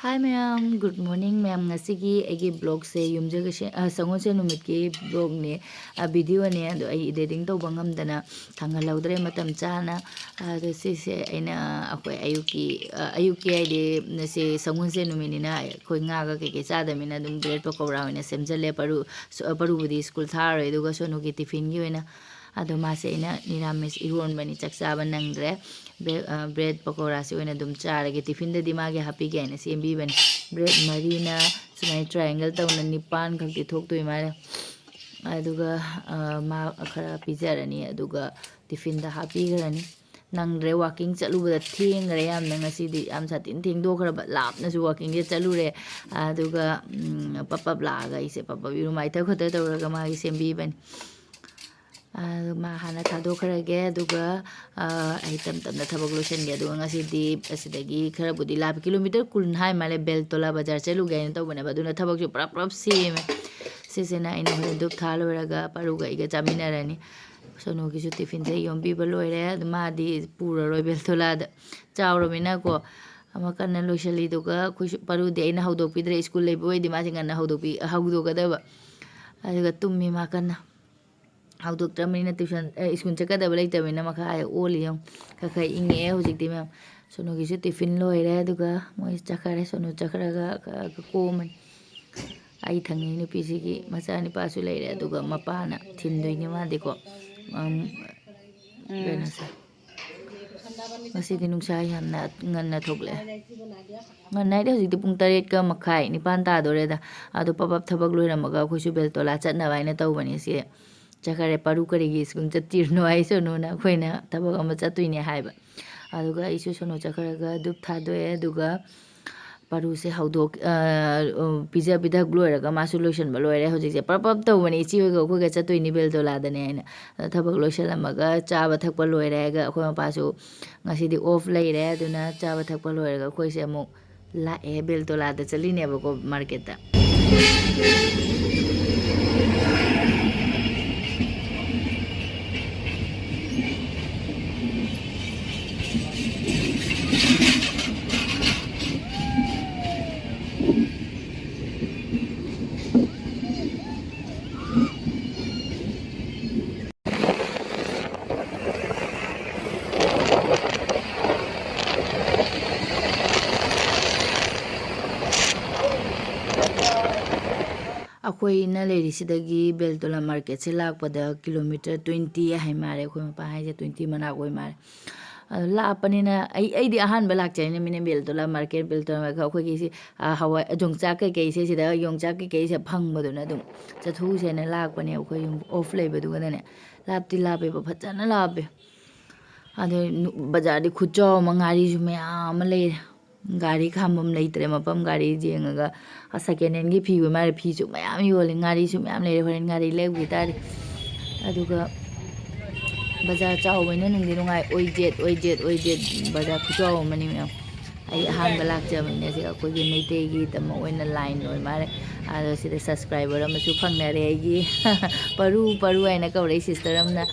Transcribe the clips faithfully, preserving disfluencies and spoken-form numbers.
Hi ꯃꯌꯥꯝ, good morning ꯃꯌꯥꯝ꯫ ꯉꯁꯤꯒꯤ ꯑꯩꯒꯤ vlogꯁꯦ ꯌꯨꯝꯖꯀꯩꯁ-, ꯑ, ꯁꯒꯣꯜꯁꯦꯟ ꯅꯨꯃꯤꯠꯀꯤ vlogꯅꯦ, ꯑ, videoꯅꯦ꯫ ꯑꯗꯣ ꯑꯩ editing ꯇꯧꯕ ꯉꯝꯗꯅ ꯊꯥꯡꯍꯜꯍꯧꯗ꯭ꯔꯦ ꯃꯇꯝ ꯆꯥꯅ꯫ ꯑꯗꯣ ꯁꯤꯁꯦ ꯑꯩꯅ, ꯑꯩꯈꯣꯏ ꯑꯌꯨꯛꯀꯤ, ꯑ, ꯑꯌꯨꯛꯀꯤ ꯍꯥꯏꯗꯤ ꯉꯁꯤ ꯁꯒꯣꯜꯁꯦꯟ ꯅꯨꯃꯤꯠꯅꯤꯅ ꯑꯩꯈꯣꯏ ꯉꯥꯒ ꯀꯩꯀꯩ ꯆꯥꯗꯕꯅꯤꯅ ꯑꯗꯨꯝ bread ꯄꯀꯧꯔꯥ ꯑꯣꯏꯅ ꯁꯦꯝꯖꯜꯂꯦ꯫ ꯄꯔꯨ-, ꯁ-, ꯄꯔꯨꯕꯨꯗꯤ school ꯊꯥꯔꯔꯣꯏ, ꯑꯗꯨꯒ ꯁꯣꯅꯨꯒꯤ tiffinꯒꯤ ꯑꯣꯏꯅ꯫ ꯑꯗꯣ ꯃꯥꯁꯦ ꯑꯩꯅ ꯅꯤꯔꯥꯃꯤꯁ ꯏꯔꯣꯟꯕꯅꯤ, ꯆꯥꯛ ꯆꯥꯕ ꯅꯪꯗ꯭ꯔꯦ꯫ ꯕ꯭ꯔꯦ-, ꯑ, bread ꯄꯀꯧꯔꯥꯁꯤ ꯑꯣꯏꯅ ꯑꯗꯨꯝ ꯆꯥꯔꯒꯦ, tiffinꯗꯗꯤ ꯃꯥꯒꯤ ꯍꯥꯞꯄꯤꯒꯦ ꯍꯥꯏꯅ ꯁꯦꯝꯕꯤꯕꯅꯤ꯫ Bread ꯃꯔꯤꯅ ꯁꯨꯃꯥꯏꯅ triangle ꯇꯧꯅ ꯅꯤꯄꯥꯟ ꯈꯛꯇꯤ ꯊꯣꯛꯇꯣꯏ ꯃꯥꯜꯂꯦ꯫ ꯑꯗꯨꯒ, ꯑ, ꯃꯥ ꯈꯔ ꯄꯤꯖꯔꯅꯤ, ꯑꯗꯨꯒ tiffinꯗ ꯍꯥꯞꯄꯤꯈ꯭ꯔꯅꯤ꯫ ꯅꯪꯗ꯭ꯔꯦ, walking ꯆꯠꯂꯨꯕꯗ ꯊꯦꯡꯈ꯭ꯔꯦ ꯌꯥꯝꯅ ꯉꯁꯤꯗꯤ, ꯌꯥꯝ ꯁꯥꯊꯤꯅ ꯊꯦꯡꯗꯣꯛꯈ꯭ꯔꯕ꯫ ꯂꯥꯞꯅꯁꯨ walkingꯁꯦ ꯆꯠꯂꯨꯔꯦ꯫ ꯑꯗꯨꯒ, ꯎꯝ, ꯄꯞ ꯄꯞ ꯂꯥꯛꯑꯒ ꯑꯩꯁꯦ ꯄꯞ ꯄꯞ ꯏꯔꯨ ꯃꯥꯏꯊ ꯈꯣꯠꯊ ꯇꯧꯔꯒ ꯃꯥꯒꯤ ꯁꯦꯝꯕꯤꯕꯅꯤ꯫ ꯑꯗꯨ ꯃꯥ ꯍꯥꯟꯅ ꯊꯥꯗꯣꯛꯈ꯭ꯔꯒꯦ, ꯑꯗꯨꯒ, ꯑ, ꯑꯩ ꯇꯞ ꯇꯞꯅ ꯊꯕꯛ ꯂꯣꯏꯁꯤꯟꯒꯦ꯫ ꯑꯗꯨꯒ ꯉꯁꯤꯗꯤ ꯑꯁꯤꯗꯒꯤ ꯈꯔꯕꯨꯗꯤ ꯂꯥꯞꯄꯤ, kilometre ꯀꯨꯟ ꯍꯥꯏ ꯃꯥꯜꯂꯦ, ꯕꯦꯜꯇꯣꯂꯥ ꯕꯖꯥꯔ ꯆꯠꯂꯨꯒꯦ ꯍꯥꯏꯅ ꯇꯧꯕꯅꯦꯕ꯫ ꯑꯗꯨꯅ ꯊꯕꯛꯁꯨ ꯄꯨꯔꯥꯞ ꯄꯨꯔꯥꯞ ꯁꯦꯝꯃꯦ꯫ ꯁꯤꯁꯤꯅ ꯑꯩꯅ ꯍꯣꯔꯦꯟ ꯙꯨꯞ ꯊꯥ ꯂꯣꯏꯔꯒ ꯄꯔꯨꯒ ꯑꯩꯒ ꯆꯥꯃꯤꯟꯅꯔꯅꯤ꯫ ꯁꯣꯅꯨꯒꯤꯁꯨ tiffinꯁꯦ ꯌꯣꯝꯕꯤꯕ ꯂꯣꯏꯔꯦ꯫ ꯑꯗꯨ ꯃꯥꯗꯤ ꯄꯨꯔꯔꯣꯏ ꯕꯦꯜꯇꯣꯂꯥꯗ, ꯆꯥꯎꯔꯃꯤꯅꯀꯣ꯫ ꯑꯃ ꯀꯟꯅ ꯂꯣꯏꯁꯤꯜꯂꯤꯗꯨꯒ ꯑꯩꯈꯣꯏꯁꯨ, ꯄꯔꯨꯗꯤ ꯑꯩꯅ ꯍꯧꯗꯣꯛꯄꯤꯗ꯭ꯔꯦ, school ꯂꯩꯕ ꯑꯣꯏꯗꯤ ꯃꯥꯁꯦ ꯉꯟꯅ ꯍꯧꯗꯣꯛꯄꯤ-, ꯍꯧꯗꯣꯛꯀꯗꯕ꯫ ꯑꯗꯨꯒ ꯇꯨꯝꯃꯤ ꯃꯥ ꯀꯟꯅ꯫ ꯍꯧꯗꯣꯛꯇ꯭ꯔꯕꯅꯤꯅ tuition, ꯑꯦ, school ꯆꯠꯀꯗꯕ ꯂꯩꯇꯕꯅꯤꯅ ꯃꯈꯥ ꯑꯣꯜꯂꯤ ꯌꯦꯡꯉꯨ꯫ ꯈꯔ ꯈꯔ ꯏꯪꯉꯛꯑꯦ ꯍꯧꯖꯤꯛꯇꯤ ꯃꯌꯥꯝ꯫ ꯁꯣꯅꯨꯒꯤꯁꯨ tiffin ꯂꯣꯏꯔꯦ, ꯑꯗꯨꯒ ꯃꯣꯏ ꯆꯠꯈ꯭ꯔꯦ꯫ ꯁꯣꯅꯨ ꯆꯠꯈ꯭ꯔꯒ ꯈꯔ ꯈꯔ ꯀꯣꯝꯃꯅꯤ꯫ ꯑꯩ ꯊꯪꯅꯩ ꯅꯨꯄꯤꯁꯤꯒꯤ ꯃꯆꯥꯅꯤꯄꯥꯁꯨ ꯂꯩꯔꯦ, ꯑꯗꯨꯒ ꯃꯄꯥꯅ ꯊꯤꯟꯗꯣꯏꯅꯤ ꯃꯥꯗꯤꯀꯣ꯫ ꯎꯝ, ꯎꯝ꯫ ꯀꯩꯅꯣꯁꯦ꯫ ꯉꯁꯤꯗꯤ ꯅꯨꯡꯁꯥ ꯌꯥꯝꯅ ꯉꯟꯅ ꯊꯣꯛꯂꯛꯑꯦ꯫ ꯉꯟꯅ ꯍꯥꯏꯗꯤ ꯍꯧꯖꯤꯛꯇꯤ ꯄꯨꯡ ꯇꯔꯦꯠꯀ ꯃꯈꯥꯏ, ꯅꯤꯄꯥꯟ ꯇꯥꯗꯣꯔꯦꯗ꯫ ꯑꯗꯣ ꯄꯞ ꯄꯞ ꯊꯕꯛ ꯂꯣꯏꯔꯝꯃꯒ ꯑꯩꯈꯣꯏꯁꯨ ꯕꯦꯜꯇꯣꯂꯥ ꯆꯠꯅꯕ ꯍꯥꯏꯅ ꯇꯧꯕꯅꯤ꯫ ꯁꯤ ꯆꯠꯈꯔꯦ꯫ ꯄꯔꯨ ꯀꯔꯤꯒꯤ school ꯆꯠꯇ꯭ꯔꯤꯅꯣ ꯍꯥꯏ ꯁꯣꯅꯨꯅ, ꯑꯩꯈꯣꯏꯅ ꯊꯕꯛ ꯑꯃ ꯆꯠꯇꯣꯏꯅꯦ ꯍꯥꯏꯕ꯫ ꯑꯗꯨꯒ ꯑꯩꯁꯨ ꯁꯣꯅꯨ ꯆꯠꯈ꯭ꯔꯒ ꯙꯨꯞ ꯊꯥꯗꯣꯛꯑꯦ, ꯑꯗꯨꯒ ꯄꯔꯨꯁꯦ ꯍꯧꯗꯣꯛ-, ꯑ, ꯄꯤꯖ ꯄꯤꯊꯛ ꯂꯣꯏꯔꯒ ꯃꯥꯁꯨ ꯂꯣꯏꯁꯤꯟꯕ ꯂꯣꯏꯔꯦ꯫ ꯍꯧꯖꯤꯛꯁꯦ ꯄꯔꯞ ꯄꯔꯞ ꯇꯧꯕꯅꯦ, ꯏꯆꯦ ꯍꯣꯏꯒ ꯑꯩꯈꯣꯏꯒ ꯆꯠꯇꯣꯏꯅꯤ ꯕꯦꯜꯇꯣꯂꯥꯗꯅꯦ ꯍꯥꯏꯅ꯫ ꯑꯗ ꯊꯕꯛ ꯂꯣꯏꯁꯤꯜꯂꯝꯃꯒ ꯆꯥꯕ ꯊꯛꯄ ꯂꯣꯏꯔꯦ ꯍꯥꯏꯔꯒ ꯑꯩꯈꯣꯏ ꯃꯄꯥꯁꯨ ꯉꯁꯤꯗꯤ off ꯂꯩꯔꯦ, ꯑꯗꯨꯅ ꯆꯥꯕ ꯊꯛꯄ ꯂꯣꯏꯔꯒ ꯑꯩꯈꯣꯏꯁꯦ ꯑꯃꯨꯛ ꯂꯥꯛꯑꯦ, ꯕꯦꯜꯇꯣꯂꯥꯗ ꯆꯠꯂꯤꯅꯦꯕꯀꯣ, marketꯇ꯫ ꯑꯩꯈꯣꯏꯅ ꯂꯩꯔꯤꯁꯤꯗꯒꯤ ꯕꯦꯜꯇꯣꯂꯥ ꯃꯥꯔꯀꯦꯠꯁꯦ ꯂꯥꯛꯄꯗ ꯀꯤꯂꯣꯃꯤꯇꯔ ꯇ꯭ꯋꯦꯟꯇꯤ ꯍꯥꯏ ꯃꯥꯜꯂꯦ, ꯑꯩꯈꯣꯏ ꯃꯄꯥ ꯍꯥꯏꯁꯦ ꯇ꯭ꯋꯦꯟꯇꯤ ꯃꯅꯥꯛ ꯑꯣꯏ ꯃꯥꯜꯂꯦ꯫ ꯑꯗꯨ ꯂꯥꯞꯄꯅꯤꯅ ꯑꯩ, ꯑꯩꯗꯤ ꯑꯍꯥꯟꯕ ꯂꯥꯛꯆꯔꯤꯅꯦ, ꯃꯤꯅ ꯕꯦꯜꯇꯣꯂꯥ ꯃꯥꯔꯀꯦꯠ, ꯕꯦꯜꯇꯣꯂꯥ ꯃꯥꯔꯀꯦꯠ, ꯑꯩꯈꯣꯏꯒꯤ ꯁꯤ, ꯑ, ꯍꯋꯥꯏ, ꯌꯣꯡꯆꯥꯛ ꯀꯩꯀꯩꯁꯦ, ꯁꯤꯗ ꯌꯣꯡꯆꯥꯛ ꯀꯩꯀꯩꯁꯦ ꯐꯪꯕꯗꯨꯅ ꯑꯗꯨꯝ ꯆꯠꯊꯣꯛꯎꯁꯦꯅ ꯂꯥꯛꯄꯅꯦ꯫ ꯑꯩꯈꯣꯏ ꯌꯨꯝ ꯑꯣꯐ ꯂꯩꯕꯗꯨꯒꯅꯅꯦ, ꯂꯥꯞꯇꯤ ꯂꯥꯞꯄꯦꯕ, ꯐꯖꯅ ꯂꯥꯞꯄꯦ꯫ ꯑꯗꯣ ꯅꯨ-, ꯕꯖꯥꯔꯗꯤ ꯈꯨꯠꯆꯥꯎ ꯑꯃ, ꯉꯥꯔꯤꯁꯨ ꯃꯌꯥꯝ ꯑꯃ ꯂꯩꯔꯦ꯫ ꯒꯥꯔꯤ ꯈꯥꯝꯐꯝ ꯂꯩꯇ꯭ꯔꯦ, ꯃꯐꯝ ꯒꯥꯔꯤ ꯌꯦꯡꯉꯒ꯫ ꯑꯁ, ꯁꯦꯀꯦꯟ ꯍꯦꯟꯒꯤ ꯐꯤ ꯑꯣꯏ ꯃꯥꯜꯂꯦ, ꯐꯤꯁꯨ ꯃꯌꯥꯝ ꯌꯣꯜꯂꯦ, ꯉꯥꯔꯤꯁꯨ ꯃꯌꯥꯝ ꯂꯩꯔꯦ꯫ ꯍꯣꯔꯦꯟ ꯉꯥꯔꯤ ꯂꯩꯔꯨꯈꯤ ꯇꯥꯔꯦ꯫ ꯑꯗꯨꯒ ꯕꯖꯥꯔ ꯆꯥꯎꯕꯅꯤꯅ ꯅꯨꯡꯗꯤ ꯅꯨꯡꯉꯥꯏ꯫ ꯑꯣꯏꯖꯦꯠ, ꯑꯣꯏꯖꯦꯠ, ꯑꯣꯏꯖꯦꯠ ꯕꯖꯥꯔ ꯈꯨꯆꯥꯎ ꯑꯃꯅꯤ ꯃꯌꯥꯝ꯫ ꯑꯩ ꯑꯍꯥꯟꯕ ꯂꯥꯛꯆꯕꯅꯤꯅ ꯁꯤ ꯑꯩꯈꯣꯏꯒꯤ ꯃꯩꯇꯩꯒꯤꯗꯃꯛ ꯑꯣꯏꯅ ꯂꯥꯏꯟ ꯑꯣꯏ ꯃꯥꯜꯂꯦ꯫ ꯑꯗꯣ ꯁꯤꯗ ꯁꯕꯁꯀ꯭ꯔꯥꯏꯕꯔ ꯑꯃꯁꯨ ꯐꯪꯅꯔꯦ ꯑꯩꯒꯤ꯫ ꯄꯔꯨ, ꯄꯔꯨ ꯍꯥꯏꯅ ꯀꯧꯔꯛꯏ ꯁꯤꯁꯇꯔ ꯑꯃꯅ,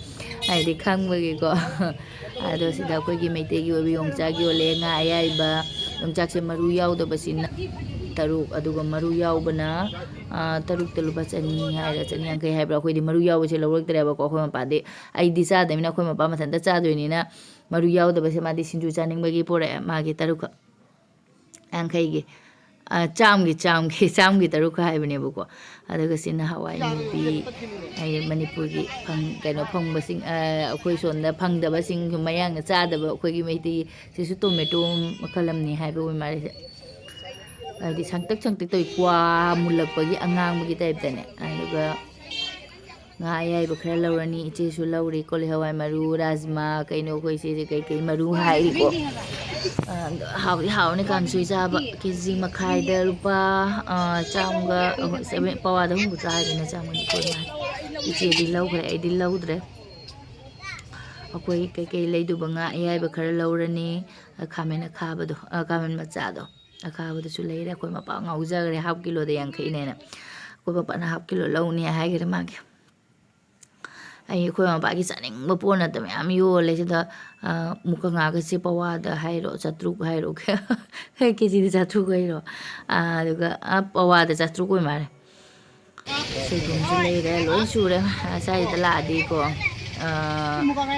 ꯍꯥꯏꯗꯤ ꯈꯪꯕꯒꯤꯀꯣ꯫ ꯑꯗꯣ ꯁꯤꯗ ꯑꯩꯈꯣꯏꯒꯤ ꯃꯩꯇꯩꯒꯤ ꯑꯣꯏꯕ ꯌꯣꯡꯆꯥꯛ ꯌꯣꯜꯂꯦ, ꯉꯥ ꯑꯌꯥꯏꯕ, ꯌꯣꯡꯆꯥꯛꯁꯦ ꯃꯔꯨ ꯌꯥꯎꯗꯕꯁꯤꯅ ꯇꯔꯨꯛ, ꯑꯗꯨꯒ ꯃꯔꯨ ꯌꯥꯎꯕꯅ, ꯑ, ꯇꯔꯨꯛꯇ ꯂꯨꯄꯥ ꯆꯅꯤ ꯍꯥꯏꯔ ꯆꯅꯤ ꯌꯥꯡꯈꯩ ꯍꯥꯏꯕ꯭ꯔꯥ? ꯑꯩꯈꯣꯏꯗꯤ ꯃꯔꯨ ꯌꯥꯎꯕꯁꯦ ꯂꯧꯔꯛꯇ꯭ꯔꯦꯕꯀꯣ꯫ ꯑꯩꯈꯣꯏ ꯃꯄꯥꯗꯤ, ꯑꯩꯗꯤ ꯆꯥꯗꯕꯅꯤꯅ ꯑꯩꯈꯣꯏ ꯃꯄꯥ ꯃꯊꯟꯇ ꯆꯥꯗꯣꯏꯅꯤꯅ, ꯃꯔꯨ ꯌꯥꯎꯗꯕꯁꯦ ꯃꯥꯗꯤ ꯁꯤꯡꯖꯨ ꯆꯥꯅꯤꯡꯕꯒꯤ ꯄꯣꯔꯛꯑꯦ, ꯃꯥꯒꯤ ꯇꯔꯨꯛꯈꯛ꯫ ꯌꯥꯡꯈꯩꯒꯤ, ꯑ, ꯆꯥꯝꯒꯤ, ꯆꯥꯝꯒꯤ, ꯆꯥꯝꯒꯤ ꯇꯔꯨꯛꯈꯛ ꯍꯥꯏꯕꯅꯦꯕꯀꯣ꯫ ꯑꯗꯨꯒ ꯁꯤꯅ ꯍꯋꯥꯏ ꯃꯨꯕꯤ, ꯍꯥꯏꯗꯤ ꯃꯅꯤꯄꯨꯔꯒꯤ ꯐꯪ-, ꯀꯩꯅꯣ ꯐꯪꯕꯁꯤꯡ, ꯑ, ꯑꯩꯈꯣꯏ ꯁꯣꯝꯗ ꯐꯪꯗꯕꯁꯤꯡ, ꯃꯌꯥꯡꯅ ꯆꯥꯗꯕ ꯑꯩꯈꯣꯏꯒꯤ ꯃꯩꯇꯩꯒꯤ, ꯁꯤꯁꯨ ꯇꯣꯃꯦꯇꯣ ꯃꯈꯜ ꯑꯃꯅꯤ ꯍꯥꯏꯕ ꯑꯣꯏ ꯃꯥꯜꯂꯦ ꯁꯦ꯫ ꯍꯥꯏꯗꯤ ꯁꯪꯇꯛ ꯁꯪꯇꯛ ꯇꯧꯏ, ꯀ꯭ꯋꯥ ꯃꯨꯜꯂꯛꯄꯒꯤ ꯑꯉꯥꯡꯕꯒꯤ ꯇꯥꯏꯞꯇꯅꯦ꯫ ꯑꯗꯨꯒ ꯉꯥ ꯑꯌꯥꯏꯕ ꯈꯔ ꯂꯧꯔꯅꯤ, ꯏꯆꯦꯁꯨ ꯂꯧꯔꯤ꯫ ꯀꯣꯂꯤ ꯍꯋꯥꯏ ꯃꯔꯨ, ꯔꯥꯖꯃꯥ, ꯀꯩꯅꯣ ꯑꯩꯈꯣꯏ ꯏꯆꯦꯁꯦ ꯀꯩꯀꯩ ꯃꯔꯨ ꯍꯥꯏꯔꯤꯀꯣ꯫ ꯑ, ꯑꯗꯣ ꯍꯥꯎꯗꯤ ꯍꯥꯎꯅꯤ ꯀꯥꯡꯁꯣꯏ ꯆꯥꯕ꯫ ꯀꯦ ꯖꯤ ꯃꯈꯥꯏꯗ ꯂꯨꯄꯥ, ꯑ, ꯆꯥꯝꯃꯒ, ꯑ, ꯁꯚꯦꯟ, ꯄꯋꯥꯗ ꯍꯨꯝꯐꯨꯇꯔꯥ ꯍꯥꯏꯕꯅꯤꯅ ꯆꯥꯝꯃ ꯅꯤꯐꯨ ꯑꯗꯨꯃꯥꯏꯅ꯫ ꯏꯆꯦꯗꯤ ꯂꯧꯈ꯭ꯔꯦ, ꯑꯩꯗꯤ ꯂꯧꯗ꯭ꯔꯦ꯫ ꯑꯩꯈꯣꯏ ꯀꯩꯀꯩ ꯂꯩꯗꯧꯕ, ꯉꯥ ꯑꯌꯥꯏꯕ ꯈꯔ ꯂꯧꯔꯅꯤ, ꯑ, ꯈꯥꯃꯦꯟ ꯑꯈꯥꯕꯗꯣ, ꯑ, ꯈꯥꯃꯦꯟ ꯃꯆꯥꯗꯣ꯫ ꯑꯈꯥꯕꯗꯨꯁꯨ ꯂꯩꯔꯦ꯫ ꯑꯩꯈꯣꯏ ꯃꯄꯥ ꯉꯥꯎꯖꯈ꯭ꯔꯦ, ꯍꯥꯐ ꯀꯤꯂꯣꯗ ꯌꯥꯡꯈꯩꯅꯦꯅ꯫ ꯑꯩꯈꯣꯏ ꯄꯥꯄꯥꯅ ꯍꯥꯐ ꯀꯤꯂꯣ ꯂꯧꯅꯤ ꯍꯥꯏꯈ꯭ꯔꯦ ꯃꯥꯒꯤ꯫ ꯑꯩ ꯑꯩꯈꯣꯏ ꯃꯄꯥꯒꯤ ꯆꯥꯅꯤꯡꯕ ꯄꯣꯠ ꯉꯥꯛꯇ ꯃꯌꯥꯝ ꯌꯣꯜꯂꯦ ꯁꯤꯗ꯫ ꯃꯨꯀ ꯉꯥꯒꯁꯦ ꯄꯋꯥꯗ ꯍꯥꯏꯔꯣ ꯆꯥꯇ꯭ꯔꯨꯛ ꯍꯥꯏꯔꯣ, ꯀꯦ ꯖꯤꯗ ꯆꯥꯇ꯭ꯔꯨꯛ ꯍꯥꯏꯔꯣ, ꯑꯗꯨꯒ ꯄꯋꯥꯗ ꯆꯥꯇ꯭ꯔꯨꯛ ꯑꯣꯏ ꯃꯥꯜꯂꯦ꯫ ꯁꯣꯏꯕꯨꯝꯁꯨ ꯂꯩꯔꯦ, ꯂꯣꯏ ꯁꯨꯔꯦ꯫ ꯁ꯭ꯋꯥꯏꯗ ꯂꯥꯛꯑꯗꯤꯀꯣ,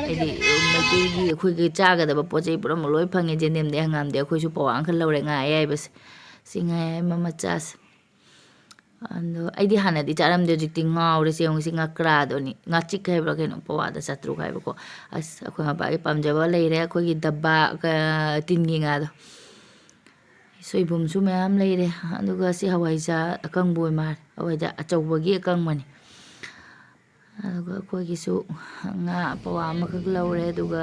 ꯍꯥꯏꯗꯤ ꯃꯩꯇꯩꯒꯤ ꯑꯩꯈꯣꯏꯒꯤ ꯆꯥꯒꯗꯕ ꯄꯣꯠ ꯆꯩ ꯄꯨꯝꯅꯃꯛ ꯂꯣꯏ ꯐꯪꯉꯦ꯫ ꯌꯦꯟꯗꯦꯝꯗꯤ, ꯍꯪꯒꯥꯝꯗꯤ, ꯑꯩꯈꯣꯏꯁꯨ ꯄꯋꯥ ꯑꯃꯈꯛ ꯂꯧꯔꯦ꯫ ꯉꯥ ꯑꯌꯥꯏꯕꯁꯦ, ꯁꯤ ꯉꯥ ꯑꯌꯥꯏꯕ ꯃꯆꯥꯁꯦ꯫ ꯑꯗꯣ ꯑꯩꯗꯤ ꯍꯥꯟꯅꯗꯤ ꯆꯥꯔꯝꯗꯦ, ꯍꯧꯖꯤꯛꯇꯤ ꯉꯥꯎꯔꯦ꯫ ꯁꯦ ꯌꯦꯡꯉꯨ, ꯁꯤ ꯉꯀ꯭ꯔꯥꯗꯣꯅꯤ, ꯉꯥꯆꯤꯛ ꯍꯥꯏꯕ꯭ꯔꯥ ꯀꯩꯅꯣ, ꯄꯋꯥꯗ ꯆꯥꯇ꯭ꯔꯨꯛ ꯍꯥꯏꯕꯀꯣ꯫ ꯑꯁ, ꯑꯩꯈꯣꯏ ꯃꯄꯥꯒꯤ ꯄꯥꯝꯖꯕ ꯂꯩꯔꯦ, ꯑꯩꯈꯣꯏꯒꯤ ꯗꯕꯥ, ꯀ-, ꯇꯤꯟꯒꯤ ꯉꯥꯗꯣ꯫ ꯁꯣꯏꯕꯨꯝꯁꯨ ꯃꯌꯥꯝ ꯂꯩꯔꯦ꯫ ꯑꯗꯨꯒ ꯁꯤ ꯍꯋꯥꯏꯖꯥꯔ ꯑꯀꯪꯕ ꯑꯣꯏ ꯃꯥꯜꯂꯦ, ꯍꯋꯥꯏꯖꯥꯔ ꯑꯆꯧꯕꯒꯤ ꯑꯀꯪꯕꯅꯤ꯫ ꯑꯗꯨꯒ ꯑꯩꯈꯣꯏꯒꯤꯁꯨ ꯉꯥ ꯄꯋꯥ ꯑꯃꯈꯛ ꯂꯧꯔꯦ꯫ ꯑꯗꯨꯒ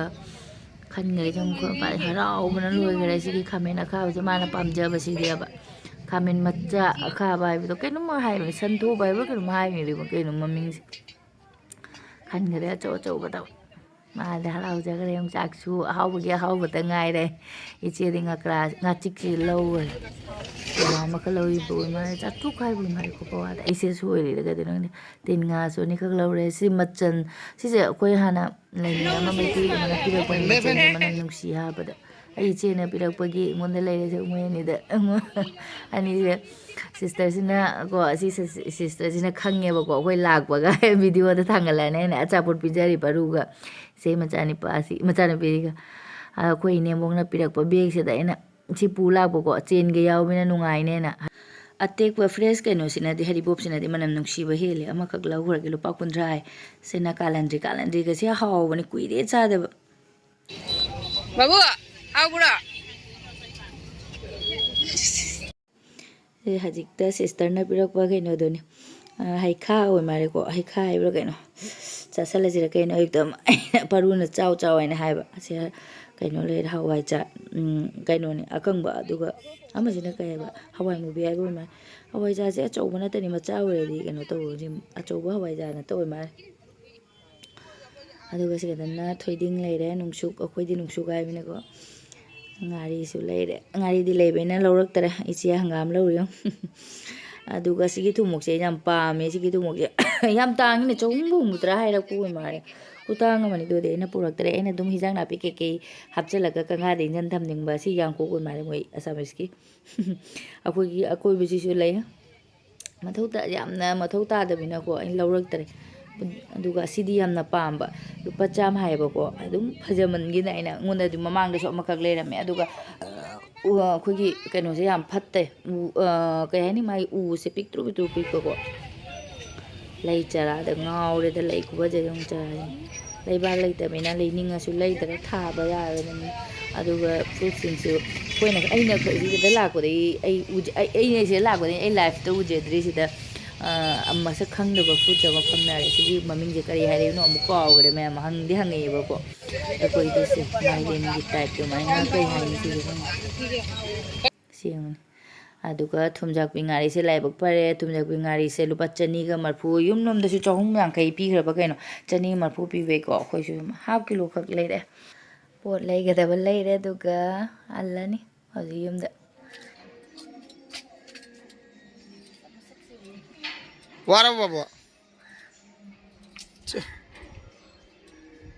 ꯈꯟꯈ꯭ꯔꯦ꯫ ꯁꯨꯝ ꯑꯩꯈꯣꯏ ꯃꯄꯥꯗꯤ ꯍꯔꯥꯎꯕꯅ ꯂꯣꯏꯈ꯭ꯔꯦ꯫ ꯁꯤꯒꯤ ꯈꯥꯃꯦꯟ ꯑꯈꯥꯕꯁꯦ ꯃꯥꯅ ꯄꯥꯝꯖꯕꯁꯤꯗꯤꯕ꯫ ꯈꯥꯃꯦꯟ ꯃꯆꯥ ꯑꯈꯥꯕ ꯍꯥꯏꯕꯗꯣ ꯀꯩꯅꯣꯝꯃ ꯍꯥꯏꯕꯅꯤ, ꯁꯟꯊꯣꯛꯄ ꯍꯥꯏꯕ꯭ꯔꯥ ꯀꯩꯅꯣꯝ ꯍꯥꯏꯕꯅꯦꯕ, ꯀꯩꯅꯣ ꯃꯃꯤꯡꯁꯦ꯫ ꯈꯟꯈ꯭ꯔꯦ ꯑꯆꯧ ꯑꯆꯧꯕꯗ꯫ ꯃꯥꯗꯤ ꯍꯔꯥꯎꯖꯈ꯭ꯔꯦ꯫ ꯌꯣꯡꯆꯥꯛꯁꯨ ꯑꯍꯥꯎꯕꯒꯤ ꯑꯍꯥꯎꯕꯇ ꯉꯥꯏꯔꯦ꯫ ꯏꯆꯦꯗꯤ ꯉꯀ꯭ꯔꯥ, ꯉꯥꯆꯤꯛꯁꯤ ꯂꯧꯈ꯭ꯔꯦ꯫ ꯄꯋꯥ ꯑꯃꯈꯛ ꯂꯧꯔꯤꯕ ꯑꯣꯏ ꯃꯥꯜꯂꯦ꯫ ꯆꯥꯇ꯭ꯔꯨꯛ ꯍꯥꯏꯕ ꯑꯣꯏ ꯃꯥꯜꯂꯦꯀꯣ ꯄꯋꯥꯗ꯫ ꯑꯩꯁꯦ ꯁꯣꯏꯔꯤꯔ ꯀꯩꯗꯧꯅꯣ ꯈꯪꯗꯦ꯫ ꯇꯤꯟ ꯉꯥꯁꯨ ꯑꯅꯤꯈꯛ ꯂꯧꯔꯦ꯫ ꯁꯤ ꯃꯆꯜ, ꯁꯤꯁꯦ ꯑꯩꯈꯣꯏ ꯍꯥꯟꯅ ꯂꯩꯃꯤꯟꯅꯕ ꯃꯩꯇꯩ ꯑꯃꯅ ꯄꯤꯔꯛꯄꯅꯦ꯫ ꯃꯆꯜꯁꯦ ꯃꯅꯝ ꯅꯨꯡꯁꯤ ꯍꯥꯏꯕꯗ ꯑꯩ ꯏꯆꯦꯅ ꯄꯤꯔꯛꯄꯒꯤ ꯑꯩꯉꯣꯟꯗ ꯂꯩꯔꯁꯦ꯫ ꯃꯣꯏ ꯑꯅꯤꯗ, ꯑꯅꯤꯁꯦ ꯁꯤꯁꯇꯔꯁꯤꯅ ꯀꯣ, ꯑꯁꯤ ꯁꯤꯁꯇꯔꯁꯤꯅ ꯈꯪꯉꯦꯕꯀꯣ, ꯑꯩꯈꯣꯏ ꯂꯥꯛꯄꯒ ꯚꯤꯗꯤꯑꯣꯗ ꯊꯥꯡꯒꯠꯂꯛꯑꯅꯤ ꯍꯥꯏꯅ ꯑꯆꯥꯄꯣꯠ ꯄꯤꯖꯔꯤꯕ ꯑꯔꯨꯒ ꯏꯆꯦ ꯃꯆꯥꯅꯤꯄꯥꯁꯤ, ꯃꯆꯥꯅꯨꯄꯤꯁꯤꯒ꯫ ꯑꯩꯈꯣꯏ ꯏꯅꯦꯝꯕꯣꯛꯅ ꯄꯤꯔꯛꯄ ꯕꯦꯒꯁꯤꯗ ꯑꯩꯅ ꯁꯤ ꯄꯨ ꯂꯥꯛꯄꯀꯣ, ꯆꯦꯟꯒ ꯌꯥꯎꯕꯅꯤꯅ ꯅꯨꯡꯉꯥꯏꯅꯦꯅ꯫ ꯑꯇꯦꯛꯄ ꯐ꯭ꯔꯦꯁ ꯀꯩꯅꯣꯁꯤꯅꯗꯤ, ꯍꯔꯤꯕꯣꯞꯁꯤꯅꯗꯤ ꯃꯅꯝ ꯅꯨꯡꯁꯤꯕ ꯍꯦꯜꯂꯦ꯫ ꯑꯃꯈꯛ ꯂꯧꯈ꯭ꯔꯒꯦ, ꯂꯨꯄꯥ ꯀꯨꯟꯊ꯭ꯔꯥ ꯍꯥꯏ꯫ ꯁꯤꯅ ꯀꯥꯂꯟꯗ꯭ꯔꯤ, ꯀꯥꯂꯟꯗ꯭ꯔꯤꯒꯁꯦ ꯍꯥꯎꯕꯅꯤ, ꯀꯨꯏꯔꯦ ꯆꯥꯗꯕ꯫ ꯕꯥꯕꯨ, ꯍꯥꯎꯕ꯭ꯔꯣ? ꯁꯤ ꯍꯧꯖꯤꯛꯇ ꯁꯤꯁꯇꯔꯅ ꯄꯤꯔꯛꯄ ꯀꯩꯅꯣꯗꯨꯅꯤ꯫ ꯑ, ꯍꯩꯈꯥ ꯑꯣꯏ ꯃꯥꯜꯂꯦꯀꯣ, ꯍꯩꯈꯥ ꯍꯥꯏꯕ꯭ꯔꯥ ꯀꯩꯅꯣ꯫ ꯆꯥꯁꯜꯂꯁꯤꯔ ꯀꯩꯅꯣ, ꯑꯌꯨꯛꯇ ꯑꯃ ꯑꯩꯅ ꯄꯔꯨꯅ ꯆꯥꯎ ꯆꯥꯎ ꯍꯥꯏꯅ ꯍꯥꯏꯕ꯫ ꯑꯁꯤ ꯀꯩꯅꯣ ꯂꯩꯔꯦ, ꯍꯋꯥꯏꯖꯥꯔ, ꯎꯝ, ꯀꯩꯅꯣꯅꯤ, ꯑꯀꯪꯕ, ꯑꯗꯨꯒ ꯑꯃꯁꯤꯅ ꯀꯩ ꯍꯥꯏꯕ, ꯍꯋꯥꯏ ꯃꯨꯕꯤ ꯍꯥꯏꯕ ꯑꯣꯏ ꯃꯥꯜꯂꯦ꯫ ꯍꯋꯥꯏꯖꯥꯔꯁꯦ ꯑꯆꯧꯕ ꯅꯠꯇꯅꯤ, ꯃꯆꯥ ꯑꯣꯏꯔꯗꯤ ꯀꯩꯅꯣ ꯇꯧꯕ, ꯑꯆꯧꯕ ꯍꯋꯥꯏꯖꯥꯔ ꯅꯠꯇ ꯑꯣꯏ ꯃꯥꯜꯂꯦ꯫ ꯑꯗꯨꯒ ꯁꯤꯗꯅ ꯊꯣꯏꯗꯤꯡ ꯂꯩꯔꯦ, ꯅꯨꯡꯁꯨꯛ, ꯑꯩꯈꯣꯏꯗꯤ ꯅꯨꯡꯁꯨꯛ ꯍꯥꯏꯕꯅꯤꯀꯣ꯫ ꯉꯥꯔꯤꯁꯨ ꯂꯩꯔꯦ, ꯉꯥꯔꯤꯗꯤ ꯂꯩꯕꯅꯤꯅ ꯂꯧꯔꯛꯇꯔꯦ꯫ ꯏꯆꯦ ꯍꯪꯒꯥꯝ ꯂꯧꯔꯨ ꯌꯦꯡꯉꯨ꯫ ꯑꯗꯨꯒ ꯁꯤꯒꯤ ꯊꯨꯝꯃꯣꯛꯁꯦ ꯑꯩꯅ ꯌꯥꯝ ꯄꯥꯝꯃꯦ꯫ ꯁꯤꯒꯤ ꯊꯨꯝꯃꯣꯛꯁꯦ ꯌꯥꯝ ꯇꯥꯡꯉꯤꯅꯦ, ꯆꯍꯨꯝꯒ ꯍꯨꯝꯐꯨꯇꯔꯥ ꯍꯥꯏꯔꯛꯄ ꯑꯣꯏ ꯃꯥꯜꯂꯦ꯫ ꯈꯨꯇꯥꯡ ꯑꯃꯅꯤ꯫ ꯑꯗꯨꯗꯤ ꯑꯩꯅ ꯄꯨꯔꯛꯇ꯭ꯔꯦ꯫ ꯑꯩꯅ ꯑꯗꯨꯝ ꯍꯤꯟꯖꯥꯡ ꯅꯥꯄꯤ ꯀꯩꯀꯩ ꯍꯥꯞꯆꯤꯜꯂꯒ ꯀꯪꯍꯥꯗ ꯏꯟꯖꯟ ꯊꯝꯅꯤꯡꯕ꯫ ꯁꯤ ꯌꯥꯡꯀꯣꯛ ꯑꯣꯏ ꯃꯥꯜꯂꯦ, ꯃꯣꯏ ꯑꯁꯥꯃꯤꯁꯀꯤ꯫ ꯑꯩꯈꯣꯏꯒꯤ ꯑꯀꯣꯏꯕꯁꯤꯁꯨ ꯂꯩ꯫ ꯃꯊꯧ ꯇꯥ-, ꯌꯥꯝꯅ ꯃꯊꯧ ꯇꯥꯗꯕꯅꯤꯅꯀꯣ ꯑꯩꯅ ꯂꯧꯔꯛꯇ꯭ꯔꯦ꯫ ꯑꯗꯨꯒ ꯑꯁꯤꯗꯤ ꯌꯥꯝꯅ ꯄꯥꯝꯕ, ꯂꯨꯄꯥ ꯆꯥꯝꯃ ꯍꯥꯏꯌꯦꯕꯀꯣ꯫ ꯑꯗꯨꯝ ꯐꯖꯃꯟꯒꯤꯅ ꯑꯩꯅ, ꯑꯩꯉꯣꯟꯗ ꯑꯗꯨꯝ ꯃꯃꯥꯡꯗꯁꯨ ꯑꯃꯈꯛ ꯂꯩꯔꯝꯃꯦ꯫ ꯑꯗꯨꯒ, ꯑ, ꯑꯩꯈꯣꯏꯒꯤ ꯀꯩꯅꯣꯁꯦ ꯌꯥꯝ ꯐꯠꯇꯦ꯫ ꯎ, ꯑ, ꯀꯩ ꯍꯥꯏꯅꯤ, ꯃꯥꯒꯤ ꯎꯁꯦ ꯄꯤꯛꯇ꯭ꯔꯨ ꯄꯤꯛꯇ꯭ꯔꯨ ꯄꯤꯛꯄꯀꯣ꯫ ꯂꯩ ꯆꯔꯥꯗ ꯉꯥꯎꯔꯦꯗ, ꯂꯩ ꯈꯨꯐꯖꯁꯦ ꯌꯦꯡꯉꯨ, ꯆꯔꯥꯁꯦ꯫ ꯂꯩꯕꯥꯛ ꯂꯩꯇꯕꯅꯤꯅ ꯂꯩꯅꯤꯡꯉꯁꯨ ꯂꯩꯗ꯭ꯔꯦ, ꯊꯥꯕ ꯌꯥꯔꯕꯅꯤ꯫ ꯑꯗꯨꯒ ꯐ꯭ꯔꯨꯠꯁꯤꯡꯁꯨ ꯑꯩꯈꯣꯏꯅ, ꯑꯩꯅ ꯁꯤꯗ ꯂꯥꯛꯄꯗꯒꯤ ꯑꯩ ꯎꯖ-, ꯑꯩ, ꯑꯩꯅ ꯁꯤꯗ ꯂꯥꯛꯄꯗꯒꯤ ꯑꯩ ꯂꯥꯏꯐꯇ ꯎꯖꯗ꯭ꯔꯤ ꯁꯤꯗ, ꯑ, ꯃꯁꯛ ꯈꯪꯗꯕ ꯐ꯭ꯔꯨꯠꯁ ꯑꯃ ꯐꯝꯅꯔꯦ꯫ ꯁꯤꯒꯤ ꯃꯃꯤꯡꯁꯦ ꯀꯔꯤ ꯍꯥꯏꯔꯤꯅꯣ ꯑꯃꯨꯛ ꯀꯥꯎꯈ꯭ꯔꯦ꯫ ꯃꯌꯥꯝ ꯍꯪꯗꯤ ꯍꯪꯉꯛꯑꯦꯕꯀꯣ꯫ ꯑꯩꯈꯣꯏꯗꯤ ꯁꯤ ꯃꯥꯏꯔꯦꯟꯒꯤ ꯇꯥꯏꯞꯇ ꯑꯗꯨꯃꯥꯏꯅ ꯀꯔꯤ ꯍꯥꯏꯅꯤ ꯁꯤꯁꯦ ꯈꯪꯗꯦ꯫ ꯁꯤ ꯌꯦꯡꯉꯨꯅꯦ꯫ ꯑꯗꯨꯒ ꯊꯨꯝꯖꯥꯛꯄꯤ ꯉꯥꯔꯤꯁꯦ ꯂꯥꯏꯕꯛ ꯐꯔꯦ꯫ ꯊꯨꯝꯖꯥꯛꯄꯤ ꯉꯥꯔꯤꯁꯦ ꯂꯨꯄꯥ ꯆꯅꯤꯒ ꯃꯔꯐꯨ, ꯌꯨꯝꯂꯣꯝꯗꯁꯨ ꯆꯍꯨꯝ ꯌꯥꯡꯈꯩ ꯄꯤꯈ꯭ꯔꯕ ꯀꯩꯅꯣ, ꯆꯅꯤ ꯃꯔꯐꯨ ꯄꯤꯕꯩꯀꯣ꯫ ꯑꯩꯈꯣꯏꯁꯨ ꯍꯥꯐ ꯀꯤꯂꯣ ꯈꯛ ꯂꯩꯔꯦ꯫ ꯄꯣꯠ ꯂꯩꯒꯗꯕ ꯂꯩꯔꯦ꯫ ꯑꯗꯨꯒ ꯍꯜꯂꯅꯤ ꯍꯧꯖꯤꯛ ꯌꯨꯝꯗ꯫ ꯋꯥꯔꯕꯣ ꯕꯕꯥ? ꯆꯦ꯫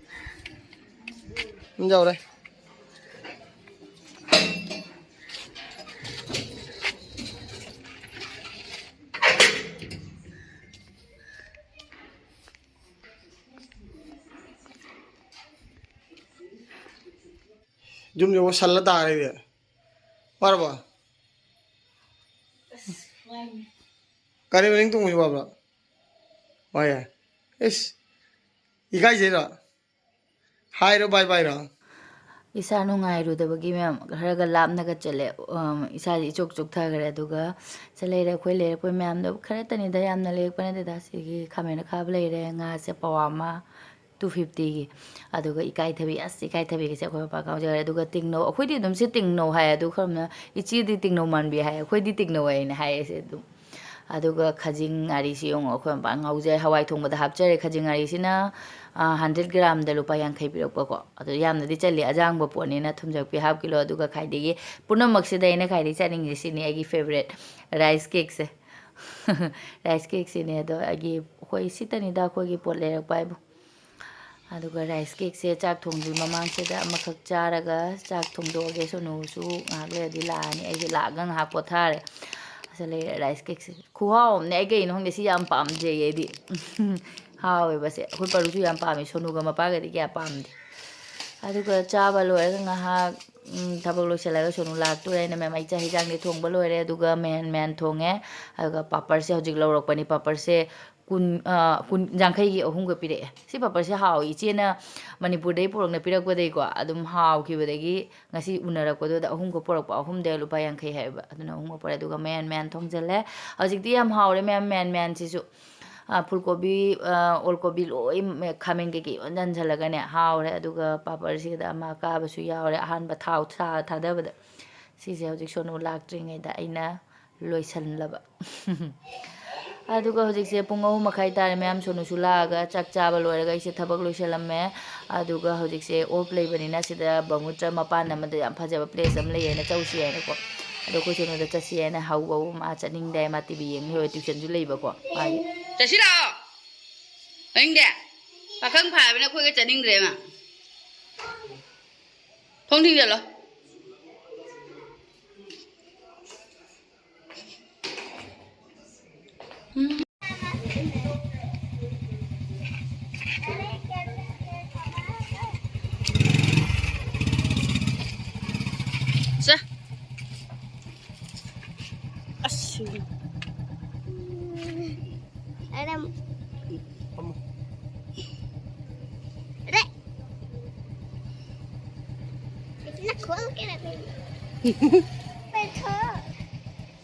ꯌꯧꯔꯦ꯫ ꯌꯨꯝ ꯌꯧꯕ ꯁꯜꯂ ꯇꯥꯔꯦꯅꯦ꯫ ꯋꯥꯔꯕꯣ? ꯀꯔꯤ ꯃꯅꯤꯡ ꯇꯣꯡꯕꯁꯤ ꯋꯥꯕ꯭ꯔꯣ? ꯋꯥꯏꯌꯦ꯫ ꯏꯁ, ꯏꯀꯥꯏꯖꯩꯔꯣ? ꯍꯥꯏꯔꯣ, ꯕꯥꯏ ꯕꯥꯏꯔꯣ? ꯏꯁꯥ ꯅꯨꯡꯉꯥꯏꯔꯨꯗꯕꯒꯤ ꯃꯌꯥꯝ ꯈꯔꯒ ꯂꯥꯞꯅꯒ ꯆꯠꯂꯦ꯫ ꯑꯝ, ꯏꯁꯥꯁꯦ ꯏꯆꯣꯛ ꯆꯣꯛꯊꯈ꯭ꯔꯦ꯫ ꯑꯗꯨꯒ ꯁꯤ ꯂꯩꯔꯦ, ꯑꯩꯈꯣꯏ ꯂꯩꯔꯛꯄ ꯃꯌꯥꯝꯗꯣ ꯈꯔꯇꯅꯤꯗ, ꯌꯥꯝꯅ ꯂꯩꯔꯛꯄ ꯅꯠꯇꯦꯗ꯫ ꯁꯤꯒꯤ ꯈꯥꯃꯦꯟ ꯑꯈꯥꯕ ꯂꯩꯔꯦ, ꯉꯥꯁꯦ ꯄꯋꯥ ꯑꯃ, two fiftyꯒꯤ꯫ ꯑꯗꯨꯒ ꯏꯀꯥꯏꯊꯕꯤ, ꯑꯁ, ꯏꯀꯥꯏꯊꯕꯤꯒꯁꯦ ꯑꯩꯈꯣꯏ ꯃꯄꯥ ꯉꯥꯎꯖꯈ꯭ꯔꯦ꯫ ꯑꯗꯨꯒ ꯇꯤꯡꯅꯧ, ꯑꯩꯈꯣꯏꯗꯤ ꯑꯗꯨꯝ ꯁꯤ ꯇꯤꯡꯅꯧ ꯍꯥꯏ꯫ ꯑꯗꯨ ꯈꯔ ꯑꯃꯅ, "ꯏꯆꯦꯗꯤ ꯇꯤꯡꯅꯧ ꯃꯥꯟꯕꯤ" ꯍꯥꯏ, ꯑꯩꯈꯣꯏꯗꯤ ꯇꯤꯡꯅꯧ ꯍꯥꯏꯅ ꯍꯥꯏꯌꯦ ꯁꯦ ꯑꯗꯨꯝ꯫ ꯑꯗꯨꯒ ꯈꯥꯖꯤꯡ ꯉꯥꯔꯤꯁꯤ ꯌꯦꯡꯉꯣ, ꯑꯩꯈꯣꯏ ꯃꯄꯥ ꯉꯥꯎꯖꯩ꯫ ꯍꯋꯥꯏ ꯊꯣꯡꯕꯗ ꯍꯥꯞꯆꯔꯦ꯫ ꯈꯥꯖꯤꯡ ꯉꯥꯔꯤꯁꯤꯅ, ꯑ, hundred gramꯗ ꯂꯨꯄꯥ ꯌꯥꯡꯈꯩ ꯄꯤꯔꯛꯄꯀꯣ꯫ ꯑꯗꯣ ꯌꯥꯝꯅꯗꯤ ꯆꯜꯂꯤ, ꯑꯖꯥꯡꯕ ꯄꯣꯠꯅꯤꯅ꯫ ꯊꯨꯝꯖꯥꯛꯄꯤ half kilo, ꯑꯗꯨꯒ ꯈ꯭ꯋꯥꯏꯗꯒꯤ ꯄꯨꯝꯅꯃꯛꯁꯤꯗ ꯑꯩꯅ ꯈ꯭ꯋꯥꯏꯗꯒꯤ ꯆꯥꯅꯤꯡꯉꯤꯁꯦ ꯁꯤꯅꯤ, ꯑꯩꯒꯤ favourite rice cakeꯁꯦ꯫ Rice cakeꯁꯤꯅꯦ ꯑꯗꯣ, ꯑꯩꯒꯤ, ꯑꯩꯈꯣꯏ ꯁꯤꯇꯅꯤꯗ ꯑꯩꯈꯣꯏꯒꯤ ꯄꯣꯠ ꯂꯩꯔꯛꯄ ꯍꯥꯏꯕꯨ꯫ ꯑꯗꯨꯒ rice cakeꯁꯦ ꯆꯥꯛ ꯊꯣꯡꯗ꯭ꯔꯤ ꯃꯃꯥꯡꯁꯤꯗ ꯑꯃꯈꯛ ꯆꯥꯔꯒ ꯆꯥꯛ ꯊꯣꯡꯗꯣꯛꯑꯒꯦ꯫ ꯁꯣꯅꯨꯁꯨ ꯉꯥꯏꯍꯥꯛ ꯂꯩꯔꯗꯤ ꯂꯥꯛꯑꯅꯤ꯫ ꯑꯩꯁꯦ ꯂꯥꯛꯑꯒ ꯉꯥꯏꯍꯥꯛ ꯄꯣꯊꯥꯔꯦ꯫ ꯑꯁ, ꯂꯩꯔꯦ rice cakeꯁꯦ꯫ ꯈꯨꯍꯥꯎ ꯑꯃꯅꯦ꯫ ꯑꯩ ꯀꯩꯒꯤꯅꯣ ꯈꯪꯗꯦ, ꯁꯤ ꯌꯥꯝ ꯄꯥꯝꯖꯩꯌꯦ ꯑꯩꯗꯤ꯫ ꯍꯥꯎꯋꯦꯕ ꯁꯦ꯫ ꯑꯩꯈꯣꯏ ꯄꯔꯨꯁꯨ ꯌꯥꯝ ꯄꯥꯝꯃꯦ, ꯁꯣꯅꯨꯒ ꯃꯄꯥꯒꯗꯤ ꯀꯌꯥ ꯄꯥꯝꯗꯦ꯫ ꯑꯗꯨꯒ ꯆꯥꯕ ꯂꯣꯏꯔꯒ ꯉꯥꯏꯍꯥꯛ, ꯎꯝ, ꯊꯕꯛ ꯂꯣꯏꯁꯤꯜꯂꯒ ꯁꯣꯅꯨ ꯂꯥꯛꯇꯣꯔꯦ꯫ ꯑꯩꯅ ꯃꯌꯥꯝ, ꯑꯩ ꯆꯥꯛ ꯍꯤꯟꯖꯥꯡꯗꯤ ꯊꯣꯡꯕ ꯂꯣꯏꯔꯦ꯫ ꯑꯗꯨꯒ ꯃꯦꯟ ꯃꯦꯟ ꯊꯣꯡꯉꯦ꯫ ꯑꯗꯨꯒ ꯄꯥꯄꯔꯁꯦ ꯍꯧꯖꯤꯛ ꯂꯧꯔꯛꯄꯅꯤ꯫ ꯄꯥꯄꯔꯁꯦ ꯀꯨꯟ, ꯑ, ꯀꯨꯟ, ꯌꯥꯡꯈꯩꯒꯤ ꯑꯍꯨꯝꯒ ꯄꯤꯔꯛꯑꯦ꯫ ꯁꯤ ꯄꯥꯄꯔꯁꯦ ꯍꯥꯎꯏ꯫ ꯏꯆꯦꯅ ꯃꯅꯤꯄꯨꯔꯗꯩ ꯄꯨꯔꯛꯅ ꯄꯤꯔꯛꯄꯗꯒꯤꯀꯣ, ꯑꯗꯨꯝ ꯍꯥꯎꯈꯤꯕꯗꯒꯤ ꯉꯁꯤ ꯎꯅꯔꯛꯄꯗꯨꯗ ꯑꯍꯨꯝꯒ ꯄꯨꯔꯛꯄ, ꯑꯍꯨꯝꯗ ꯂꯨꯄꯥ ꯌꯥꯡꯈꯩ ꯍꯥꯏꯕ꯫ ꯑꯗꯨꯅ ꯑꯍꯨꯝꯒ ꯄꯨꯔꯛꯑꯦ꯫ ꯑꯗꯨꯒ ꯃꯌꯥꯟ ꯃꯌꯥꯟ ꯊꯣꯡꯖꯤꯜꯂꯦ꯫ ꯍꯧꯖꯤꯛꯇꯤ ꯌꯥꯝ ꯍꯥꯎꯔꯦ ꯃꯌꯥꯝ ꯃꯌꯥꯟ ꯃꯌꯥꯟꯁꯤꯁꯨ꯫ ꯑ, ꯐꯨꯜ ꯀꯣꯕꯤ, ꯑ, ꯑꯣꯜ ꯀꯣꯕꯤ ꯂꯣꯏ ꯃ-, ꯈꯥꯃꯦꯟ ꯀꯩꯀꯩ ꯂꯣꯏ ꯌꯥꯟꯁꯤꯜꯂꯒꯅꯦ ꯍꯥꯎꯔꯦ꯫ ꯑꯗꯨꯒ ꯄꯥꯄꯔꯁꯤꯗ ꯑꯃ ꯑꯀꯥꯕꯁꯨ ꯌꯥꯎꯔꯦ꯫ ꯑꯍꯥꯟꯕ ꯊꯥꯎ ꯊꯥ-, ꯊꯥꯗꯕꯗ꯫ ꯁꯤꯁꯦ ꯍꯧꯖꯤꯛ ꯁꯣꯅꯨ ꯂꯥꯛꯇ꯭ꯔꯤꯉꯩꯗ ꯑꯩꯅ ꯂꯣꯏꯁꯜꯂꯕ꯫ ꯑꯗꯨꯒ ꯍꯧꯖꯤꯛꯁꯦ ꯄꯨꯡ ꯑꯍꯨꯝ ꯃꯈꯥꯏ ꯇꯥꯔꯦ꯫ ꯃꯌꯥꯝ ꯁꯣꯅꯨꯁꯨ ꯂꯥꯛꯑꯒ ꯆꯥꯛ ꯆꯥꯕ ꯂꯣꯏꯔꯒ ꯑꯩꯁꯦ ꯊꯕꯛ ꯂꯣꯏꯁꯜꯂꯝꯃꯦ꯫ ꯑꯗꯨꯒ ꯍꯧꯖꯤꯛꯁꯦ off ꯂꯩꯕꯅꯤꯅ ꯁꯤꯗ ꯕ꯭ꯔꯍꯃꯄꯨꯇ꯭ꯔ ꯃꯄꯥꯟ ꯑꯃꯗ ꯌꯥꯝ ꯐꯖꯕ place ꯑꯃ ꯂꯩꯌꯦꯅ ꯆꯧꯁꯤ ꯍꯥꯏꯅꯀꯣ꯫ ꯑꯗꯣ ꯑꯩꯈꯣꯏ ꯁꯣꯅꯨꯗ ꯆꯠꯁꯤ ꯍꯥꯏꯅ ꯍꯧꯕꯕꯨ ꯃꯥ ꯆꯠꯅꯤꯡꯗꯦ ꯍꯥꯏ, ꯃꯥ T V ꯌꯦꯡ ꯂꯩꯍꯧꯔꯦ, tuition ꯁꯨ ꯂꯩꯕꯀꯣ ꯃꯥꯒꯤ꯫ ꯆꯠꯁꯤ ꯂꯥꯛꯑꯣ꯫ ꯅꯪꯗꯤ ꯄꯥꯈꯪ ꯐꯥꯔꯕꯅꯤꯅ ꯑꯩꯈꯣꯏꯒ ꯆꯠꯅꯤꯡꯗ꯭ꯔꯦ ꯃꯥ꯫ ꯊꯣꯡ ꯊꯤꯡꯖꯜꯂꯣ꯫ ꯆꯥ꯫ ꯑꯁ꯫ ꯑꯔꯝ꯫ ꯐꯝꯃꯣ꯫ ꯔꯦ꯫ इतना खोल के रखेंगे। बैठो।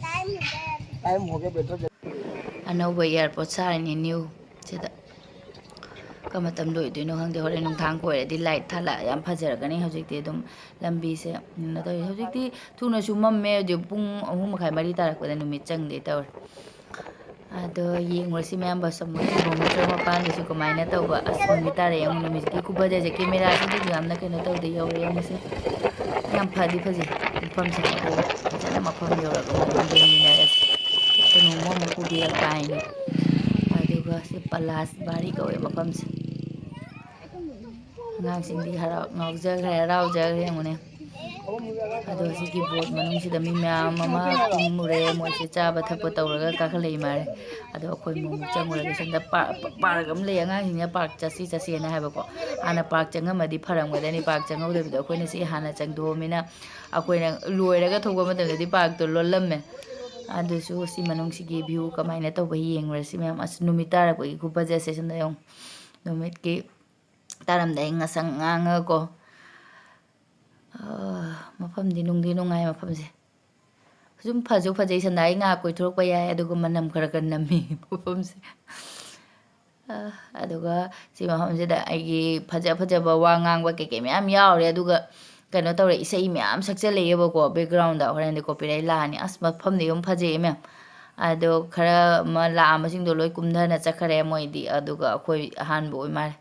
टाइम हो गया। टाइम हो गया, बैठो जल्दी। ꯑꯅꯧꯕ airport ꯁꯥꯔꯤꯅꯤ, new ꯁꯤꯗ꯫ ꯀꯔꯝꯕ ꯃꯇꯝ ꯂꯣꯏꯗꯣꯏꯅꯣ ꯈꯪꯗꯦ꯫ ꯍꯣꯔꯦꯟ ꯅꯨꯡꯗꯥꯡ ꯀꯣꯏꯔꯗꯤ light ꯊꯥꯜꯂꯛꯑ ꯌꯥꯝ ꯐꯖꯔꯛꯀꯅꯤ꯫ ꯍꯧꯖꯤꯛꯇꯤ ꯑꯗꯨꯝ ꯂꯝꯕꯤꯁꯦ ꯀꯩꯅꯣ ꯇꯧꯋꯦ꯫ ꯍꯧꯖꯤꯛꯇꯤ ꯊꯨꯅꯁꯨ ꯃꯝꯃꯦ꯫ ꯍꯧꯖꯤꯛ ꯄꯨꯡ ꯑꯍꯨꯝ ꯃꯈꯥꯏ, ꯃꯔꯤ ꯇꯥꯔꯛꯄꯗ ꯅꯨꯃꯤꯠ ꯆꯪꯗꯦ ꯇꯧꯔꯦ꯫ ꯑꯗꯣ ꯌꯦꯡꯉꯨꯔꯁꯤ ꯃꯌꯥꯝ, ꯕ꯭ꯔꯍꯃꯄꯨꯇ꯭ꯔ ꯃꯄꯥꯟꯗꯁꯨ ꯀꯃꯥꯏꯅ ꯇꯧꯕ꯫ ꯑꯁ, ꯅꯨꯃꯤꯠ ꯇꯥꯔꯦ ꯌꯦꯡꯉꯨ, ꯅꯨꯃꯤꯠꯀꯤ ꯈꯨꯐꯖꯁꯦ꯫ Camera ꯁꯤꯗꯁꯨ ꯌꯥꯝꯅ ꯀꯩꯅꯣ ꯇꯧꯗꯦ, ꯌꯧꯔꯦ ꯌꯦꯡꯉꯨꯁꯦ꯫ ꯌꯥꯝ ꯐꯗꯤ ꯐꯖꯩ ꯃꯐꯝꯁꯦ꯫ ꯑꯗꯣ ꯐꯖꯅ ꯃꯐꯝ ꯌꯧꯔꯒ ꯑꯃꯨꯛ ꯌꯦꯡꯃꯤꯟꯅꯔꯁꯤ꯫ ꯀꯩꯅꯣꯝꯃ ꯀꯥꯏꯅ꯫ ꯑꯗꯨꯒ ꯁꯤ ꯄꯂꯥꯁ ꯕꯥꯔꯤ ꯀꯧꯋꯦ ꯃꯐꯝꯁꯦ꯫ ꯑꯉꯥꯡꯁꯤꯡꯗꯤ ꯍꯔꯥꯎ ꯉꯥꯎꯖꯈ꯭ꯔꯦ, ꯍꯔꯥꯎꯖꯈ꯭ꯔꯦ, ꯌꯦꯡꯉꯨꯅꯦ꯫ ꯑꯗꯣ ꯁꯤꯒꯤ ꯕꯣꯠ ꯃꯅꯨꯡꯁꯤꯗ ꯃꯤ ꯃꯌꯥꯝ ꯑꯃ ꯀꯨꯝꯃꯨꯔꯦ, ꯃꯣꯏꯁꯦ ꯆꯥꯕ ꯊꯛꯄ ꯇꯧꯔꯒ ꯀꯥꯈꯠꯂꯛꯏ ꯃꯥꯜꯂꯦ꯫ ꯑꯗꯣ ꯑꯩꯈꯣꯏ ꯑꯃꯨꯛ ꯆꯪꯉꯨꯔꯒꯦ꯫ ꯁꯣꯝꯗ ꯄꯥ-, ꯄꯥꯔꯛ ꯑꯃ ꯂꯩ, ꯑꯉꯥꯡꯁꯤꯡꯅ ꯄꯥꯔꯛ ꯆꯠꯁꯤ ꯆꯠꯁꯤꯅ ꯍꯥꯏꯕꯀꯣ꯫ ꯍꯥꯟꯅ ꯄꯥꯔꯛ ꯆꯪꯉꯝꯃꯗꯤ ꯐꯔꯝꯒꯗꯅꯤ, ꯄꯥꯔꯛ ꯆꯪꯍꯧꯗꯕꯤꯗ ꯑꯩꯈꯣꯏꯅ ꯁꯤ ꯍꯥꯟꯅ ꯆꯪꯊꯣꯛꯑꯃꯤꯅ ꯑꯩꯈꯣꯏꯅ ꯂꯣꯏꯔꯒ ꯊꯣꯛꯄ ꯃꯇꯝꯗꯗꯤ ꯄꯥꯔꯛꯇꯣ ꯂꯣꯜꯂꯝꯃꯦ꯫ ꯑꯗꯨꯁꯨ ꯁꯤ ꯃꯅꯨꯡꯁꯤꯒꯤ ꯚ꯭ꯌꯨ ꯀꯃꯥꯏꯅ ꯇꯧꯕ ꯌꯦꯡꯉꯨꯔꯁꯤ ꯃꯌꯥꯝ꯫ ꯑꯁ, ꯅꯨꯃꯤꯠ ꯇꯥꯔꯛꯄꯒꯤ ꯈꯨꯐꯖꯁꯦ ꯁꯣꯝꯗ ꯌꯦꯡꯉꯨ꯫ ꯅꯨꯃꯤꯠꯀꯤ ꯇꯥꯔꯝꯗꯥꯏ ꯉꯁꯪ ꯉꯥꯡꯉꯒꯀꯣ꯫ ꯑꯥ, ꯃꯐꯝꯗꯤ ꯅꯨꯡꯗꯤ ꯅꯨꯡꯉꯥꯏ ꯃꯐꯝꯁꯦ꯫ ꯁꯨꯝ ꯐꯁꯨ ꯐꯖꯩ, ꯁꯟꯗꯥ, ꯑꯩ ꯉꯥꯏꯍꯥꯛ ꯀꯣꯏꯊꯣꯔꯛꯄ ꯌꯥꯏ, ꯑꯗꯨꯒ ꯃꯅꯝ ꯈꯔ ꯈꯔ ꯅꯝꯃꯤ ꯃꯐꯝꯁꯦ꯫ ꯑꯥ, ꯑꯗꯨꯒ ꯁꯤ ꯃꯐꯝꯁꯤꯗ ꯑꯩꯒꯤ ꯐꯖ ꯐꯖꯕ ꯋꯥ ꯉꯥꯡꯕ ꯀꯩꯀꯩ ꯃꯌꯥꯝ ꯌꯥꯎꯔꯦ, ꯑꯗꯨꯒ ꯀꯩꯅꯣ ꯇꯧꯔꯦ, ꯏꯁꯩ ꯃꯌꯥꯝ ꯁꯛꯆꯜꯂꯛꯑꯦꯕꯀꯣ background-ꯗ, ꯍꯣꯔꯦꯟꯗꯤ copyright ꯂꯥꯛꯑꯅꯤ꯫ ꯑꯁ, ꯃꯐꯝꯗꯤ ꯑꯗꯨꯝ ꯐꯖꯩꯌꯦ ꯃꯌꯥꯝ꯫ ꯑꯗꯣ ꯈꯔ ꯑꯃ ꯂꯥꯛꯑꯝꯕꯁꯤꯡꯗꯣ ꯂꯣꯏ ꯀꯨꯝꯊꯅ ꯆꯠꯈꯔꯦ ꯃꯣꯏꯗꯤ, ꯑꯗꯨꯒ ꯑꯩꯈꯣꯏ ꯑꯍꯥꯟꯕ ꯑꯣꯏ ꯃꯥꯜꯂꯦ꯫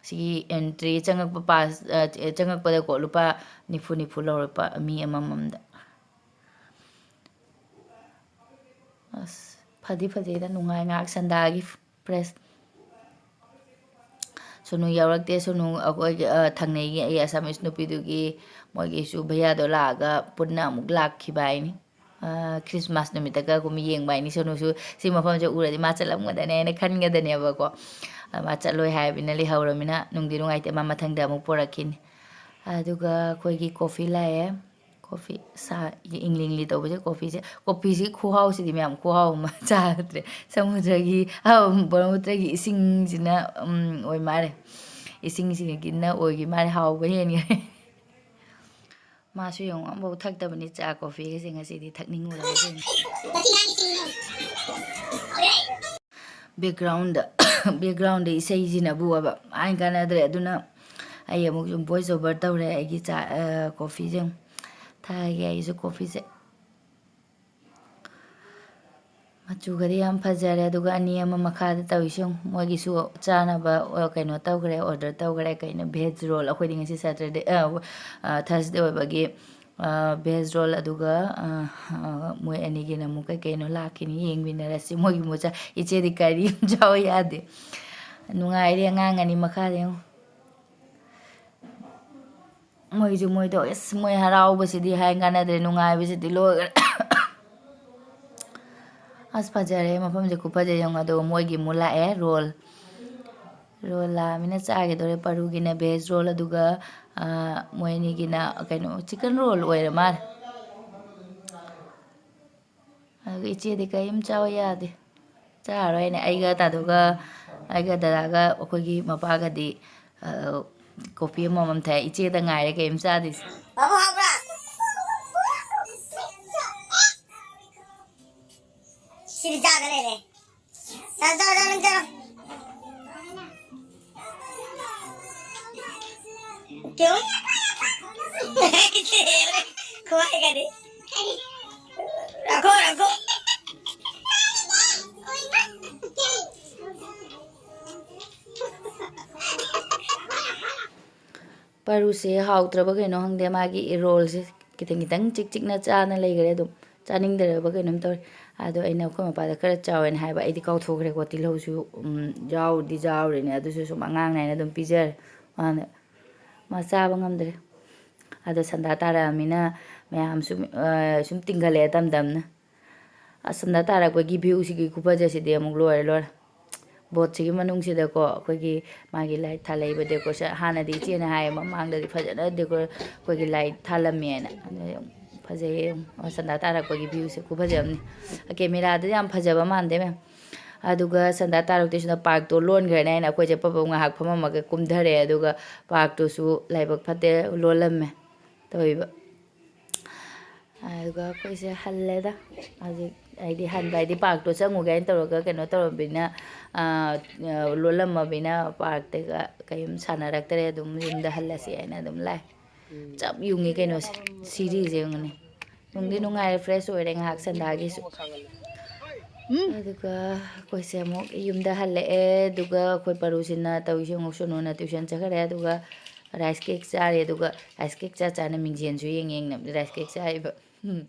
ꯁꯤꯒꯤ entry ꯆꯪꯉꯛꯄ pass, ꯑ, ꯆꯪꯉꯛꯄꯗꯀꯣ ꯂꯨꯄꯥ ꯅꯤꯐꯨ ꯅꯤꯐꯨ ꯂꯧꯔꯛꯄ ꯃꯤ ꯑꯃꯃꯝꯗ꯫ ꯑꯁ, ꯐꯗꯤ ꯐꯖꯩꯗ, ꯅꯨꯡꯉꯥꯏ ꯉꯥꯏꯍꯥꯛ ꯁꯟꯗꯥꯒꯤ fresh꯫ ꯁꯣꯅꯨ ꯌꯥꯎꯔꯛꯇꯦ, ꯁꯣꯅꯨ ꯑꯩꯈꯣꯏꯒꯤ, ꯑ, ꯊꯪꯅꯩꯒꯤ ꯑꯩ Assamese ꯅꯨꯄꯤꯗꯨꯒꯤ ꯃꯣꯏꯒꯤꯁꯨ ꯚꯩꯌꯥꯗꯣ ꯂꯥꯛꯑꯒ ꯄꯨꯟꯅ ꯑꯃꯨꯛ ꯂꯥꯛꯈꯤꯕ ꯍꯥꯏꯅꯤ꯫ ꯑ, Christmas ꯅꯨꯃꯤꯠꯇꯒ ꯑꯗꯨꯝ ꯌꯦꯡꯕ ꯍꯥꯏꯅꯤ꯫ ꯁꯣꯅꯨꯁꯨ ꯁꯤ ꯃꯐꯝꯁꯦ ꯎꯔꯗꯤ ꯃꯥ ꯆꯠꯂꯝꯒꯗꯅꯦ ꯍꯥꯏꯅ ꯈꯟꯒꯗꯅꯦꯕꯀꯣ꯫ ꯑ, ꯃꯥ ꯆꯠꯂꯣꯏ ꯍꯥꯏꯕꯅꯤꯅ ꯂꯩꯍꯧꯔꯃꯤꯅ ꯅꯨꯡꯗꯤ ꯅꯨꯡꯉꯥꯏꯇꯦ, ꯃꯥ ꯃꯊꯪꯗ ꯑꯃꯨꯛ ꯄꯣꯔꯛꯈꯤꯅꯤ꯫ ꯑꯗꯨꯒ ꯑꯩꯈꯣꯏꯒꯤ coffee ꯂꯥꯛꯑꯦ꯫ Coffee ꯁꯥ-, ꯏꯪꯂꯤ ꯏꯪꯂꯤ ꯇꯧꯕꯁꯦ coffeeꯁꯦ꯫ Coffeeꯁꯤ ꯈꯨꯍꯥꯎꯁꯤꯗꯤ ꯃꯌꯥꯝ ꯈꯨꯍꯥꯎ ꯑꯃ ꯆꯥꯗ꯭ꯔꯦ꯫ ꯁꯃꯨꯗ꯭ꯔꯒꯤ, ꯑ, ꯕ꯭ꯔꯍ꯭ꯃꯄꯨꯇ꯭ꯔꯒꯤ ꯏꯁꯤꯡꯁꯤꯅ, ꯎꯝ, ꯑꯣꯏ ꯃꯥꯜꯂꯦ꯫ ꯏꯁꯤꯡꯁꯤꯒꯤꯅ ꯑꯣꯏꯈꯤ ꯃꯥꯜꯂꯦ, ꯍꯥꯎꯕ ꯍꯦꯟꯈ꯭ꯔꯦ꯫ ꯃꯥꯁꯨ ꯌꯦꯡꯉꯨ, ꯑꯃꯐꯥꯎ ꯊꯛꯇꯕꯅꯤ ꯆꯥ coffeeꯒꯁꯦ, ꯉꯁꯤꯗꯤ ꯊꯛꯅꯤꯡꯉꯨꯔꯕ ꯀꯩꯅꯣ꯫ Background-ꯗ, background-ꯗ ꯏꯁꯩꯁꯤꯅꯕꯨꯕ ꯍꯥꯏ ꯀꯥꯟꯅꯗ꯭ꯔꯦ꯫ ꯑꯗꯨꯅ ꯑꯩ ꯑꯃꯨꯛ ꯁꯨꯝ voice over ꯇꯧꯔꯦ ꯑꯩꯒꯤ ꯆꯥ, ꯑ, coffeeꯁꯦ ꯑꯃꯨꯛ꯫ ꯊꯛꯑꯒꯦ ꯑꯩꯁꯨ coffeeꯁꯦ꯫ ꯃꯆꯨꯒꯗꯤ ꯌꯥꯝ ꯐꯖꯔꯦ꯫ ꯑꯗꯨꯒ ꯑꯅꯤ ꯑꯃ ꯃꯈꯥꯗ ꯇꯧꯔꯤꯁꯤ ꯌꯦꯡꯉꯨ꯫ ꯃꯣꯏꯒꯤꯁꯨ ꯆꯥꯅꯕ, ꯑ, ꯀꯩꯅꯣ ꯇꯧꯈ꯭ꯔꯦ, order ꯇꯧꯈ꯭ꯔꯦ꯫ ꯀꯩꯅꯣ, veg roll꯫ ꯑꯩꯈꯣꯏꯗꯤ ꯉꯁꯤ Saturday, ꯑ, ꯑ, Thursday ꯑꯣꯏꯕꯒꯤ ꯕꯦꯁ ꯔꯣꯜ, ꯑꯗꯨꯒ ꯃꯣꯏ ꯑꯅꯤꯒꯤꯅ ꯑꯃꯨꯛ ꯀꯩ ꯀꯩꯅꯣ ꯂꯥꯛꯈꯤꯅꯤ, ꯌꯦꯡꯃꯤꯟꯅꯔꯁꯤ꯫ ꯃꯣꯏꯒꯤ ꯃꯣꯆꯥ ꯏꯆꯦꯗꯤ ꯀꯔꯤꯝ ꯆꯥꯎ ꯌꯥꯗꯦ꯫ ꯅꯨꯡꯉꯥꯏꯔꯦ ꯑꯉꯥꯡ ꯑꯅꯤ ꯃꯈꯥꯗ ꯌꯦꯡꯉꯣ꯫ ꯃꯣꯏꯁꯨ ꯃꯣꯏꯗꯣ ꯑꯁ ꯃꯣꯏ ꯍꯔꯥꯎꯕꯁꯤꯗꯤ ꯍꯥꯏ ꯀꯥꯟꯅꯗ꯭ꯔꯦ, ꯅꯨꯡꯉꯥꯏꯕꯁꯤꯗꯤ ꯂꯣꯏꯈ꯭ꯔꯦ꯫ ꯑꯁ ꯐꯖꯔꯦ, ꯃꯐꯝꯁꯦ ꯈꯨꯐꯖ ꯌꯦꯡꯉꯣ꯫ ꯑꯗꯨꯒ ꯃꯣꯏꯒꯤ ꯑꯃꯨꯛ ꯂꯥꯛꯑꯦ ꯔꯣꯜ꯫ ꯔꯣꯜ ꯂꯥꯛꯑꯃꯤꯅ ꯆꯥꯒꯗꯧꯔꯦ꯫ ꯄꯔꯨꯒꯤꯅ ꯚꯦꯖ ꯔꯣꯜ, ꯑꯗꯨꯒ ꯃꯣꯏ ꯑꯅꯤꯒꯤꯅ ꯀꯩꯅꯣ ꯆꯤꯛꯀꯟ ꯔꯣꯜ ꯑꯣꯏꯔ ꯃꯥꯜꯂꯦ꯫ ꯑꯗꯨꯒ ꯏꯆꯦꯗꯤ ꯀꯔꯤꯝ ꯆꯥꯎ ꯌꯥꯗꯦ, ꯆꯥꯔꯔꯣꯏꯅꯦ꯫ ꯑꯩꯒ ꯇꯥꯗꯨꯒ, ꯑꯩꯒ ꯗꯗꯥꯒ ꯑꯩꯈꯣꯏꯒꯤ ꯃꯄꯥꯒꯗꯤ ꯀꯣꯐꯤ ꯑꯃꯃꯝ ꯊꯛꯑꯦ꯫ ꯏꯆꯦꯗ ꯉꯥꯏꯔꯦ ꯀꯔꯤꯝ ꯆꯥꯗ꯭ꯔꯤꯁꯦ꯫ ꯕꯥꯕꯨ ꯍꯥꯎꯕ꯭ꯔꯥ? ꯁꯤꯗꯤ ꯆꯥꯗ ꯂꯩꯔꯦ꯫ ꯆꯥꯔꯣ, ꯆꯥꯔꯣ, ꯆꯥꯔꯣ, ꯅꯪ ꯆꯥꯔꯣ꯫ क्यों? ꯈꯨꯍꯥꯏꯒꯗꯤ꯫ ꯔꯥꯈꯣ, ꯔꯥꯈꯣ꯫ ꯄꯔꯨꯁꯦ ꯍꯥꯎꯇ꯭ꯔꯕ ꯀꯩꯅꯣ ꯈꯪꯗꯦ, ꯃꯥꯒꯤ ꯔꯣꯜꯁꯦ ꯈꯤꯇꯪ ꯈꯤꯇꯪ ꯆꯤꯛ ꯆꯤꯛꯅ ꯆꯥꯅ ꯂꯩꯈ꯭ꯔꯦ꯫ ꯑꯗꯨꯝ ꯆꯥꯅꯤꯡꯗ꯭ꯔꯕ ꯀꯩꯅꯣꯝ ꯇꯧꯔꯦ꯫ ꯑꯗꯣ ꯑꯩꯅ ꯑꯩꯈꯣꯏ ꯃꯄꯥꯗ ꯈꯔ ꯆꯥꯎ ꯍꯥꯏꯅ ꯍꯥꯏꯕ, ꯑꯩꯗꯤ ꯀꯥꯎꯊꯣꯛꯈ꯭ꯔꯦꯀꯣ꯫ ꯇꯤꯜꯍꯧꯁꯨ ꯎꯝ, ꯌꯥꯎꯗꯤ ꯌꯥꯎꯔꯤꯅꯦ, ꯑꯗꯨꯁꯨ ꯁꯨꯝ ꯑꯉꯥꯡꯅ ꯍꯥꯏꯅ ꯑꯗꯨꯝ ꯄꯤꯖꯔꯦ꯫ ꯃꯥꯅ ꯃꯥ ꯆꯥꯕ ꯉꯝꯗ꯭ꯔꯦ꯫ ꯑꯗꯣ ꯁꯟꯗꯥ ꯇꯥꯔꯛꯑꯃꯤꯅ ꯃꯌꯥꯝ ꯁꯨꯝ ꯑ, ꯁꯨꯝ ꯇꯤꯡꯈꯠꯂꯛꯑꯦ ꯇꯝ ꯇꯝꯅ꯫ ꯑꯁ, ꯁꯟꯗꯥ ꯇꯥꯔꯛꯄꯒꯤ ꯚ꯭ꯌꯨꯁꯤꯒꯤ ꯈꯨꯐꯖꯁꯤꯗꯤ ꯑꯃꯨꯛ ꯂꯣꯏꯔꯦ ꯂꯣꯏꯔꯦ꯫ ꯕꯣꯠꯁꯤꯒꯤ ꯃꯅꯨꯡꯁꯤꯗꯀꯣ ꯑꯩꯈꯣꯏꯒꯤ ꯃꯥꯒꯤ ꯂꯥꯏ ꯊꯥꯂꯩꯕ ꯗꯦꯀꯣꯔꯦꯁꯟ, ꯍꯥꯟꯅꯗꯤ ꯏꯆꯦꯅ ꯍꯥꯏꯌꯦ ꯃꯃꯥꯡꯗꯗꯤ ꯐꯖꯅ ꯗꯦꯀꯣꯔ ꯑꯩꯈꯣꯏꯒꯤ ꯂꯥꯏ ꯊꯥꯜꯂꯝꯃꯦꯅ꯫ ꯑꯗꯣ ꯌꯥꯝ ꯐꯖꯩꯌꯦ ꯌꯦꯡꯉꯣ꯫ ꯁꯟꯗꯥ ꯇꯥꯔꯛꯄꯒꯤ ꯚ꯭ꯌꯨꯁꯦ ꯈꯨꯐꯖ ꯑꯃꯅꯤ꯫ ꯀꯦꯃꯦꯔꯥꯗ ꯌꯥꯝ ꯐꯖꯕ ꯃꯥꯟꯗꯦ ꯃꯦꯝ꯫ ꯑꯗꯨꯒ ꯁꯟꯗꯥ ꯇꯥꯔꯛꯇꯣꯏꯁꯤꯅ ꯄꯥꯔꯛꯇꯣ ꯂꯣꯟꯈ꯭ꯔꯦꯅ ꯍꯥꯏꯅ ꯑꯩꯈꯣꯏꯁꯦ ꯄꯕ ꯉꯥꯏꯍꯥꯛ ꯐꯝꯃꯝꯃꯒ ꯀꯨꯝꯊꯔꯦ꯫ ꯑꯗꯨꯒ ꯄꯥꯔꯛꯇꯨꯁꯨ ꯂꯥꯏꯕꯛ ꯐꯠꯇꯦ, ꯂꯣꯜꯂꯝꯃꯦ ꯇꯧꯔꯤꯕ꯫ ꯑꯗꯨꯒ ꯑꯩꯈꯣꯏꯁꯦ ꯍꯜꯂꯦꯗ꯫ ꯍꯧꯖꯤꯛ ꯍꯥꯏꯗꯤ ꯍꯟꯕ ꯍꯥꯏꯗꯤ ꯄꯥꯔꯛꯇꯣ ꯆꯪꯉꯨꯒꯦ ꯍꯥꯏꯅ ꯇꯧꯔꯒ ꯀꯩꯅꯣ ꯇꯧꯔꯕꯅꯤꯅ, ꯑꯥ, ꯂꯣꯜꯂꯝꯃꯕꯅꯤꯅ ꯄꯥꯔꯛꯇꯒ ꯀꯔꯤꯝ ꯁꯥꯟꯅꯔꯛꯇ꯭ꯔꯦ꯫ ꯑꯗꯨꯝ ꯌꯨꯝꯗ ꯍꯜꯂꯁꯤ ꯍꯥꯏꯅ ꯑꯗꯨꯝ ꯂꯥꯛꯑꯦ꯫ ꯆꯞ ꯌꯨꯡꯉꯤ ꯀꯩꯅꯣꯁꯦ, ꯁꯤꯔꯤꯁꯦ ꯌꯦꯡꯉꯨꯅꯦ꯫ ꯅꯨꯡꯗꯤ ꯅꯨꯡꯉꯥꯏꯔꯦ, ꯐ꯭ꯔꯦꯁ ꯑꯣꯏꯔꯦ ꯉꯥꯏꯍꯥꯛ ꯁꯟꯗꯥꯒꯤꯁꯨ꯫ ꯑꯗꯨꯒ ꯑꯩꯈꯣꯏꯁꯦ ꯑꯃꯨꯛ ꯌꯨꯝꯗ ꯍꯜꯂꯛꯑꯦ꯫ ꯑꯗꯨꯒ ꯑꯩꯈꯣꯏ ꯄꯔꯨꯁꯤꯅ ꯇꯧꯔꯤꯁꯦ ꯌꯦꯡꯉꯨ, ꯁꯣꯅꯨꯅ ꯇ꯭ꯌꯨꯁꯟ ꯆꯠꯈ꯭ꯔꯦ꯫ ꯑꯗꯨꯒ ꯔꯥꯏꯁ ꯀꯦꯛ ꯆꯥꯔꯦ, ꯑꯗꯨꯒ ꯔꯥꯏꯁ ꯀꯦꯛ ꯆꯥ ꯆꯥꯅ ꯃꯤꯡꯖꯦꯜꯁꯨ ꯌꯦꯡ ꯌꯦꯡꯅ ꯔꯥꯏꯁ ꯀꯦꯛ ꯆꯥꯔꯤꯕ꯫ ꯎꯝ꯫